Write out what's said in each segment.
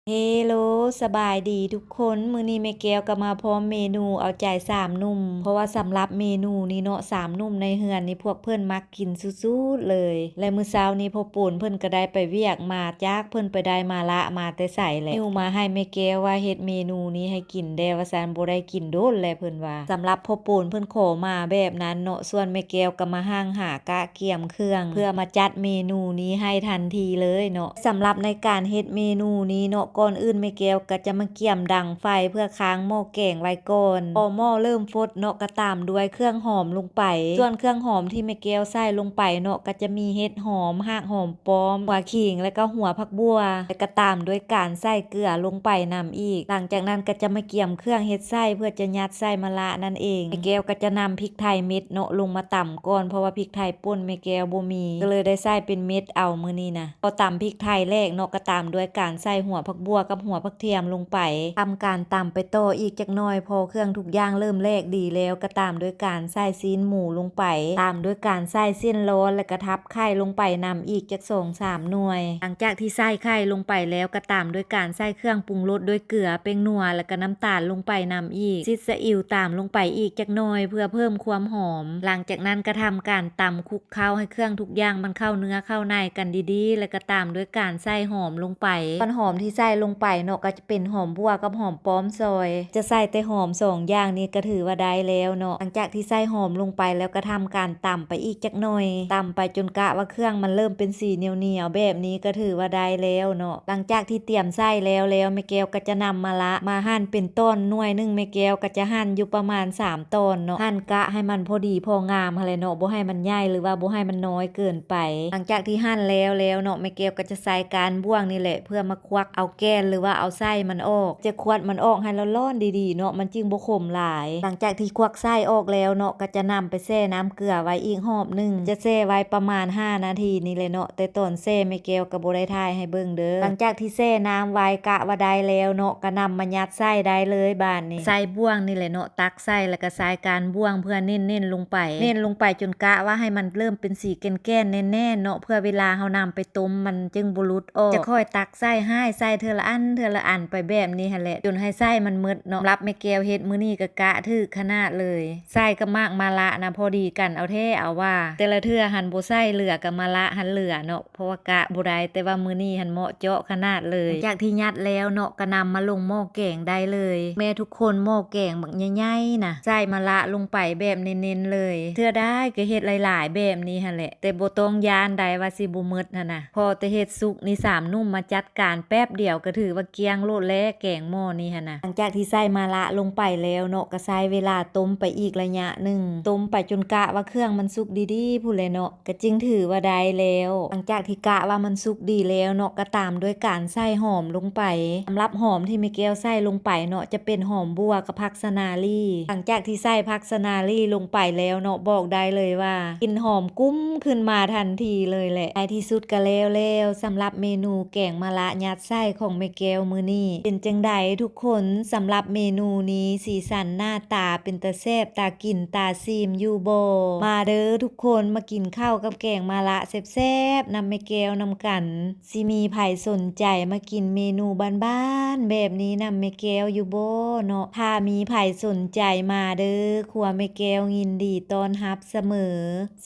ເຮໂລ ສະບາຍດີທຸກຄົນ, ມື້ນີ້ແມ່ແກ້ວກໍມາພ້ອມເມນູເອົາໃຈສາມໜຸ່ມ ເພາະວ່າສຳລັບເມນູນີ້ເນາະ ສາມໜຸ່ມໃນເຮືອນນີ້ພວກເພິ່ນມັກກິນສຸດໆເລີຍ. ແລະມື້ເຊົ້ານີ້ພໍ່ປູນເພິ່ນກໍໄດ້ໄປວຽກມາ, ຈັກເພິ່ນໄປໄດ້ມະລະມາແຕ່ໃສແຫຼະ, ຫິ້ວມາໃຫ້ແມ່ແກ້ວວ່າເຮັດເມນູນີ້ໃຫ້ກິນແດ່ວ່າຊັ້ນ, ບໍ່ໄດ້ກິນດົນແລ້ວເພິ່ນວ່າ. ສຳລັບພໍ່ປູນເພິ່ນຂໍມາແບບນັ້ນເນາະ, ສ່ວນແມ່ແກ້ວກໍມາຮັ່ງຫາກະກຽມ ເຄື່ອງເພື່ອມາຈັດເມນູນີ້ໃຫ້ທັນທີເລີຍເນາະ. ສຳລັບໃນການເຮັດເມນູນີ້ເນາະ, ກ່ອນອື່ນແມ່ແກ້ວກໍຈະມາກຽມດັງໄຟເພື່ອຄ້າງໝໍ້ແກງໄວ້ກ່ອນ. ພໍໝໍ້ເລີ່ມຟົດເນາະ, ກໍຕາມດ້ວຍເຄື່ອງຫອມລົງໄປ. ສ່ວນເຄື່ອງຫອມທີ່ແມ່ແກ້ວໃສ່ລົງໄປເນາະ, ກໍຈະມີເຫັດຫອມ, ຮາກຫອມປ້ອມ, ຫົວຂີງ ແລະກໍຫົວຜັກບົ່ວ, ແລະກໍຕາມດ້ວຍການໃສ່ເກືອລົງໄປນຳອີກ. ຫຼັງຈາກນັ້ນກໍຈະມາກຽມເຄື່ອງເຮັດໄສ້ເພື່ອຈະຍັດໃສ່ມະລະນັ້ນເອງ. ແມ່ແກ້ວກໍຈະນຳພິກໄທເມັດ ເນາະ ລົງມາຕຳກ່ອນ, ເພາະວ່າພິກໄທປົ່ນແມ່ແກ້ວບໍ່ມີ ກໍເລີຍໄດ້ໃສ່ເປັນເມັດເອົາມື້ນີ້ນະ. ພໍຕຳພິກໄທແລ້ວເນາະ, ກໍຕາມດ້ວຍການໃສ່ຫົວຜັກບົ່ວກັບຫົວຜັກທຽມລົງໄປ. ທຳການຕຳໄປຕໍ່ອີກຈັກໜ່ອຍ, ພໍເຄື່ອງທຸກຢ່າງເລີ່ມແຫຼກດີແລ້ວ, ກໍຕາມດ້ວຍການໃສ່ຊີ້ນໝູລົງໄປ, ຕາມດ້ວຍການໃສ່ເສັ້ນລອນ ແລະກະທັບໄຂ່ລົງໄປນຳອີກຈັກສອງສາມໜ່ວຍ. ຫຼັງຈາກທີ່ໃສ່ໄຂ່ລົງໄປແລ້ວ, ກໍຕາມດ້ວຍການໃສ່ເຄື່ອງປຸງລົດດ້ວຍເກືອ, ແປ້ງນົວ ແລະກະນ້ຳຕານລົງໄປນຳອີກ, ຊິດຊະອິ້ວຕາມລົງໄປອີກຈັກໜ່ອຍ ເພື່ອເພີ່ມຄວາມຫອມ. ຫຼັງຈາກນັ້ນກໍທຳການຕຳຄຸກເຄົ້າໃຫ້ເຄື່ອງທຸກຢ່າງມັນເຂົ້າເນື້ອເຂົ້າໃນກັນດີໆ ແລະກໍຕາມດ້ວຍການໃສ່ຫອມລົງໄປ. ສ່ວນຫອມທີ່ໃສ່ລົງໄປເນາະ ກໍຈະເປັນຫອມບົ່ວກັບຫອມປ້ອມຊອຍ, ຈະໃສ່ແຕ່ຫອມສອງຢ່າງນີ້ກໍຖືວ່າໄດ້ແລ້ວເນາະ. ຫຼັງຈາກທີ່ໃສ່ຫອມລົງໄປແລ້ວ ກໍທຳການຕຳໄປອີກຈັກໜ່ອຍ, ຕຳໄປຈົນກະວ່າເຄື່ອງມັນເລີ່ມເປັນສີໜຽວໆແບບນີ້ ກໍຖືວ່າໄດ້ແລ້ວເນາະ. ຫຼັງຈາກທີ່ຕຽມໃສ່ແລ້ວແລ້ວ, ແມ່ແກ້ວກໍຈະນຳມະລະມາຫັ່ນເປັນຕອນ, ໜ່ວຍໜຶ່ງແມ່ແກ້ວກໍຈະຫັ່ນຢູ່ປະມານສາມຕອນເນາະ, ຫັ່ນກະໃຫ້ມັນພໍດີພໍງາມຫັ້ນແຫຼະເນາະ, ບໍ່ໃຫ້ມັນໃຫຍ່ ຫຼືວ່າບໍ່ໃຫ້ມັນນ້ອຍເກີນໄປ. ຫຼັງຈາກທີ່ຫັ່ນແລ້ວແລ້ວເນາະ, ແມ່ແກ້ວກໍຈະໃຊ້ການບ່ວງນີ້ແຫຼະ ເພື່ອມາຄວັກເອົາແກ່ນ ຫຼືວ່າເອົາໄສ້ມັນອອກ, ຈະຄວັກມັນອອກໃຫ້ຮ້ອນໆດີໆເນາະ, ມັນຈຶ່ງບໍ່ຂົມຫຼາຍ. ຫຼັງຈາກທີ່ຄວັກໄສ້ອອກແລ້ວເນາະ, ກໍຈະນຳໄປແຊ່ນ້ຳເກືອໄວ້ອີກຮອບໜຶ່ງ, ຈະແຊ່ໄວ້ປະມານຫ້ານາທີນີ້ແຫຼະເນາະ, ແຕ່ຕອນແຊ່ແມ່ແກ້ວກໍບໍ່ໄດ້ຖ່າຍໃຫ້ເບິ່ງເດີ. ຫຼັງຈາກທີ່ແຊ່ນ້ຳໄວ້ກະວ່າໄດ້ແລ້ວເນາະ, ກໍນຳມາຍັດໃສ່ໄດ້ເລີຍບາດນີ້. ໃຊ້ບ່ວງນີ້ແຫຼະເນາະ, ຕັກໃສ່ແລ້ວກໍໃຊ້ການບ່ວງເພື່ອເນັ້ນໆລົງໄປ, ເນັ້ນລົງໄປຈົນກະວ່າໃຫ້ມັນເລີ່ມເປັນສີແກ່ນໆແໜ້ນໆເນາະ, ເພື່ອເວລາເຮົານຳໄປຕົ້ມມັນຈຶ່ງບໍ່ຫຼຸດອອກ. ຈະຄ່ອຍຕັກໃສ່ ໃຫ້ໃສ່ເທື່ອລະອັນ ເທື່ອລະອັນໄປແບບນີ້ຫັ້ນແຫຼະ, ຈົນໃຫ້ໃສ່ມັນໝົດເນາະ. ສຳລັບແມ່ແກ້ວເຮັດມື້ນີ້ກໍກະຖືກຂະໜາດເລີຍ. ໃສ່ກັບໝາກມະລະນະ ພໍດີກັນເອົາແທ້ເອົາວ່າ, ແຕ່ລະເທື່ອຫັ້ນບໍ່ໃສ່ເຫຼືອ ກໍມະລະຫັ້ນເຫຼືອເນາະ, ເພາະວ່າກະບໍ່ໄດ້, ແຕ່ວ່າມື້ນີ້ຫັ້ນເໝາະເຈາະຂະໜາດເລີຍ. ຫຼັງຈາກທີ່ຍັດແລ້ວເນາະ, ກໍນຳມາລົງໝໍ້ແກງໄດ້ເລີຍ. ແມ່ທຸກຄົນ, ໝໍ້ແກງບັກໃຫຍ່ໆນະ, ໃສ່ມະລະລົງໄປແບບເນັ້ນໆເລີຍ. ເທື່ອໃດກໍເຮັດຫຼາຍໆແບບນີ້ຫັ້ນແຫຼະ, ແຕ່ບໍ່ຕ້ອງຢ້ານໃດວ່າຊິບໍ່ໝົດຫັ້ນນະ, ພໍແຕ່ເຮັດສຸກນີ້ ສາມໜຸ່ມມາຈັດການແປັບດຽວກໍຖືວ່າກ້ຽງໂລດແຫຼະ ແກງໝໍ້ນີ້ຫັ້ນນະ. ຫຼັງຈາກທີ່ໃສ່ມະລະລົງໄປແລ້ວເນາະ, ກໍໃຊ້ເວລາຕົ້ມໄປອີກໄລຍະໜຶ່ງ, ຕົ້ມໄປຈົນກະວ່າເຄື່ອງມັນສຸກດີໆພຸ້ນແຫຼະເນາະ, ກໍຈຶ່ງຖືວ່າໄດ້ແລ້ວ. ຫຼັງຈາກທີ່ກະວ່າມັນສຸກດີແລ້ວເນາະ, ກໍຕາມດ້ວຍການໃສ່ຫອມລົງໄປ. ສຳລັບຫອມທີ່ແມ່ແກ້ວໃສ່ລົງໄປເນາະ, ຈະເປັນຫອມບົ່ວກັບຜັກສະນາລີ. ຫຼັງຈາກທີ່ໃສ່ຜັກສະນາລີລົງໄປແລ້ວເນາະ, ບອກໄດ້ເລີຍວ່າກິ່ນຫອມກຸ້ມຂຶ້ນມາທັນທີເລີຍແຫຼະ. ໃນທີ່ສຸດກໍແລ້ວແລ້ວ ສຳລັບເມນູແກງມະລະຍັດໄສ້ຂອງແມ່ແກ້ວມື້ນີ້. ເປັນຈັ່ງໃດທຸກຄົນ? ສຳລັບເມນູນີ້ ສີສັນໜ້າຕາເປັນຕາແຊບ ຕາກິນ ຕາຊີມຢູ່ບໍ່? ມາເດີທຸກຄົນ, ມາກິນເຂົ້າກັບແກງມະລະແຊບໆນຳແມ່ແກ້ວນຳກັນ. ຊິມີໃຜສົນໃຈມາກິນເມນູບ້ານໆແບບນີ້ນຳແມ່ແກ້ວຢູ່ບໍ່ເນາະ? ຖ້າມີໃຜສົນໃຈ, ມາເດີ, ຄົວແມ່ແກ້ວຍິນດີຕ້ອນຮັບສະເໝີ.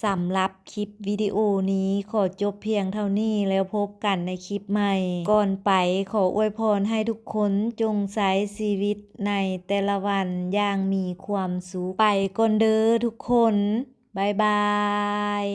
ສຳລັບຄລິບວິດີໂອນີ້ ຂໍຈົບພຽງເທົ່ານີ້ ແລ້ວພົບກັນໃນຄລິບໃໝ່. ກ່ອນໄປ, ຂໍອວຍພອນໃຫ້ທຸກຄົນຈົ່ງໃຊ້ຊີວິດໃນແຕ່ລະວັນຢ່າງມີຄວາມສຸກ. ໄປກ່ອນເດີທຸກຄົນ, ບາຍບາຍ.